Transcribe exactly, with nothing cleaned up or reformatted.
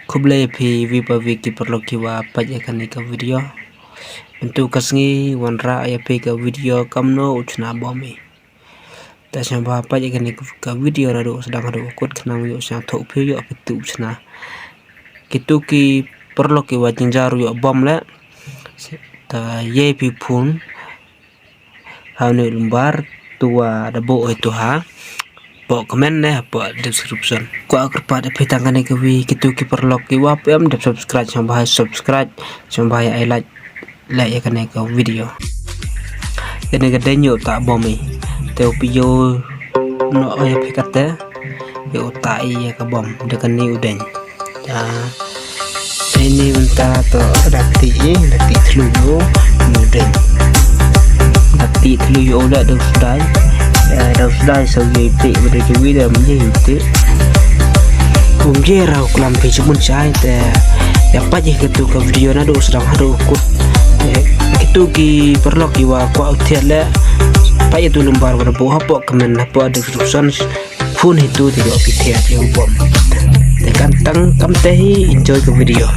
Khublei phi wi pa wi ki paralok ki wa pait ya kani ka video. Mynta ka sngi wanrah ya phi ka video kamno u chna bom i. Ta sñiawbha pait ya kani ka video nadooh sdang hadooh kut khnang yow sñiawthooh phi yow phi tu u chna. Kitu ki paralok ki wa jynjar yow bom le. Ta ye phi phone ha uni u number tu wa da buh i tu ha poh comment ne ha poh description. Kwah kyrpad phi tang kani ka wi kitu ki paralok ki wa phi em dep subscribe sñiawbha subscribe sñiawbha ya ai like le ya kani ka video. Kani ka deiñ yow tah bom i. Te u phi yow noh ya phi kate yow tah i ya ka bom da kani u deiñ. Ya. Ini mynta to da ti i, da ti thlu yow, ini deiñ. Da ti thlu yow la da sdai. Ya, da sdai sa ye ti, ba da ju wi da mje yow ti. Mje rau klam phi chibun chai te. Ya pait ya kitu ka video nadooh sdang hadooh kut. Kitu ki paralok ki wa kwah u thied le. Pait ya tu number wa da buh ha poh comment ha poh description. Phone hi tu te yow phi thied yow bom. Te kan tang kamte hi enjoy ka video.